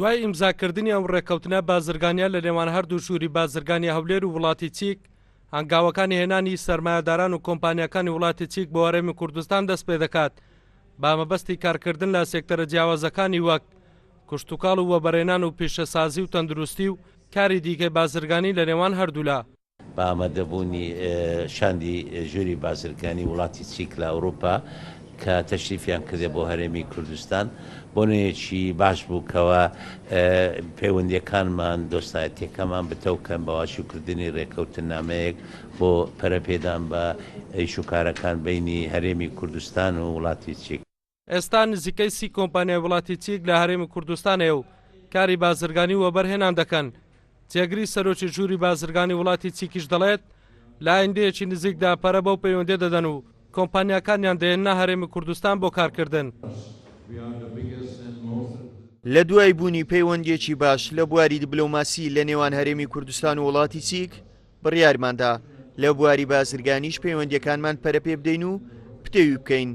دوای ئیمزاکردنی ئەم ڕێککەوتنە بازرگانییە لە نێوان هەردوو ژووری بازرگانی هەولێر و وڵاتی چیک، هەنگاوەکانی هێنانی سەرمایەداران و کۆمپانیاکانی وڵاتی چیک بۆ هەرێمی کوردستان دەستپێدەکات بە مەبەستی کارکردن لە سێکتەرە جیاوازەکانی وەک کشتوکاڵ و وەبەرهێنان و پیشەسازی و تەندروستی و کاری دیکەی بازرگانی لە نێوان هەردوولا. بە ئامادەبوونی شاندی ژووری بازرگانی وڵاتی چیک لە ئەوروپا کە تەشریفیان کردە بۆ هەرێمی کوردستان، بۆنەیەکی باش بوو کەوا پەیوەندییەکانمان، دۆستایەتییەکەمان بتەو کەن بە واژووکردنی رێککەوتننامەیەک بۆ پەرەپێدان بە ئیشوکارەکان بەینی هەرێمی کوردستان و وڵاتی چیک. ئێستا نزیکەی سی کۆمپانیای وڵاتی چیک لە هەرێمی کوردستان هەیە و کاری بازرگانی و وەبەرهێنان دەکەن. جێگری سەرۆکی ژووری بازرگانی وڵاتی چیکیش دەڵێت، لە ئایندەیەکی نزیکدا پەرە بەو پەیوەندییە دەدەن و کۆمپانیاکانیان دەهێننە هەرێمی کوردستان بۆ کارکردن. لە دوای بوونی پەیوەندییەکی باش لە بواری دبلۆماسی لە نێوان هەرێمی کوردستان و وڵاتی چیک، بڕیارماندا لە بواری بازرگانیش پەیوەندییەکانمان پەرەپێبدەین و پتەوی بکەین،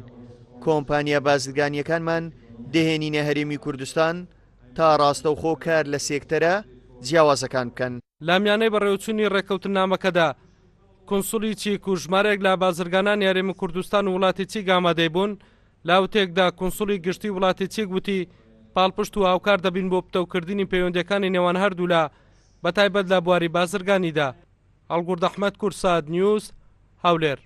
کۆمپانیا بازرگانییەکانمان دەهێنینە هەرێمی کوردستان تا ڕاستەوخۆ کار لە سێکتەرە جیاوازەکان بکەن. لە میانەی بەڕێوەچوونی ڕێککەوتننامەکەدا، کونسوڵی چیک و ژمارەیەک لە بازرگانانی هەرێمی کوردستان و وڵاتی چیک ئامادەی بوون، لە وتەیەکدا کونسوڵی گشتی وڵاتی چیک وتی، پاڵپشت و هاوکار دەبین بۆ پتەوکردنی پەیوەندییەکانی نێوان هەردوولا، بەتایبەت لە بواری بازرگانیدا. هەڵگورد ئەحمەد، کوردسات نیوز، هەولێر.